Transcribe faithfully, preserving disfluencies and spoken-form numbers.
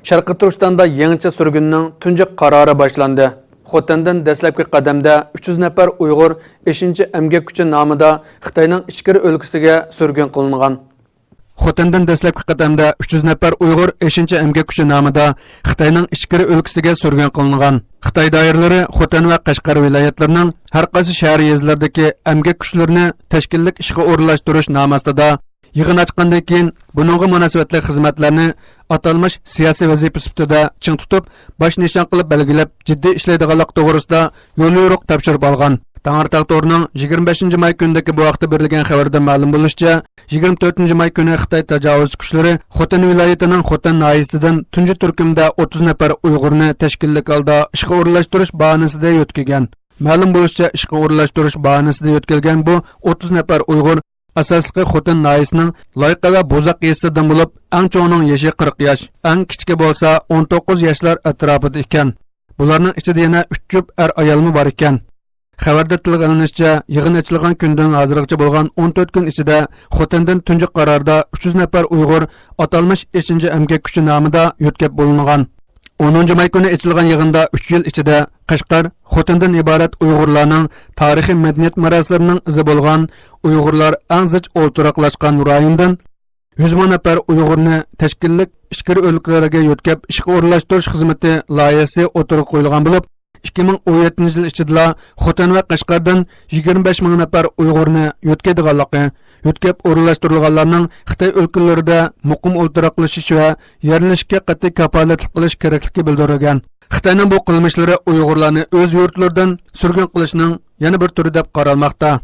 شەرقىي تۈركىستاندا يېڭىچە سۈرگۈننىڭ تۇنجى قارارى باشلاندى. خوتەندىن دەسلەپكى قەدەمدە ئۈچ يۈز نەپەر ئۇيغۇر ئېشىنچا ئەمگەك كۈچى نامىدا خىتاينىڭ ئىچكىرى ئۆلكىسىگە سۈرگۈن قىلىنغان. خوتەندىن دەسلەپكى قەدەمدە ئۈچ يۈز نەپەر ئۇيغۇر ئېشىنچا ئەمگەك كۈچى نامىدا خىتاينىڭ ئىچكىرى ئۆلكىسىگە سۈرگۈن قىلىنغان. خىتاي دائىرىلىرى خوتەن ۋە قەشقەر ۋىلايەتلىرىنىڭ ھەر قايسى شەھەر يېزىلىرىدىكى ئەمگەك كۈچلىرىنى تەشكىللىك ئىشقا ئورۇنلاشتۇرۇش نامى ئاستىدا يىغىن ئاچقاندىن كېيىن، بۇنىڭغا مۇناسىۋەتلىك خىزمەتلەرنى ئاتالمىش سىياسىي ۋەزىپە سۈپىتىدە چىڭ تۇتۇپ، باش نىشان قىلىپ بەلگىلەپ، جىددىي ئىشلەيدىغانلىق توغرىسىدا يوليورۇق تاپشۇرۇپ ئالغان. تەڭرىتاغ تورىنىڭ يىگىرمە بەشىنچى ماي كۈنىدىكى بۇ ھەقتە بېرىلگەن خەۋىرىدە مەلۇم بولۇشىچە، يىگىرمە تۆتىنچى ماي كۈنى خىتاي تاجاۋۇزچى كۈچلىرى خوتەن ۋىلايىتىنىڭ خوتەن ناھىيەسىدىن تۇنجى تۈركۈمدە ئوتتۇز نەپەر ئۇيغۇرنى تەشكىللىك ھالدا ئىشقا ئورۇنلاشتۇرۇش باھانىسىدە يۆتكىگەن. مەلۇم بولۇشىچە، ئىشقا ئورۇنلاشتۇرۇش باھانىسىدا يۆتكەلگەن بۇ ئوتتۇز نەپەر ئۇيغۇر ئاساسلىقى خوتەن ناھىيەسىنىڭ لايقا ۋە بوزاق يېزىسىدىن بولۇپ، ئەڭ چوڭىنىڭ يېشى قىرىق ياش، ئەڭ كىچىكى بولسا ئون توققۇز ياشلار ئەتراپىدا ئىكەن. بۇلارنىڭ ئىچىدە يەنە ئۈچ جۈپ ئەر-ئايالمۇ بار ئىكەن. خەۋەردە تىلغا ئېلىنىشىچە، يىغىن ئېچىلغان كۈندىن ھازىرغىچە بولغان ئون تۆت كۈن ئىچىدە خوتەندىن تۇنجى قاراردا ئۈچ يۈز نەپەر ئۇيغۇر ئاتالمىش ئېشىنچا ئەمگەك كۈچى نامىدا يۆتكەپ بولۇنغان. ئونىنچى ماي كۈنى ئېچىلغان يىغىندا ئۈچ يىل ئىچىدە قەشقەر، خوتەندىن ئىبارەت ئۇيغۇرلارنىڭ تارىخىي مەدەنىيەت مىراسلىرىنىڭ ئىزى بولغان، ئۇيغۇرلار ئەڭ زىچ ئولتۇراقلاشقان رايوندىن يۈز مىڭ نەپەر ئۇيغۇرنى تەشكىللىك ئىچكىرى ئۆلكىلەرگە يۆتكەپ ئىشقا ئورۇنلاشتۇرۇش خىزمىتى لايىھەسى ئوتتۇرىغا قويۇلغان بولۇپ، ئىككى مىڭ ئون يەتتىنچى يىل ئىچىدىلا خوتەن ۋە قەشقەردىن يىگىرمە بەش مىڭ نەپەر ئۇيغۇرنى يۆتكەيدىغانلىقى، يۆتكەپ ئورۇنلاشتۇرۇلغانلارنىڭ خىتاي ئۆلكىلىرىدە مۇقىم ئولتۇراقلىشىش ۋە يەرلىشىشكە قەتئىي كاپالەتلىك قىلىش كېرەكلىكى بىلدۈرۈلگەن. خىتاينىڭ بۇ قىلمىشلىرى ئۇيغۇرلارنى ئۆز يۇرتلىرىدىن سۈرگۈن قىلىشنىڭ يەنە بىر تۈرى دەپ قارالماقتا.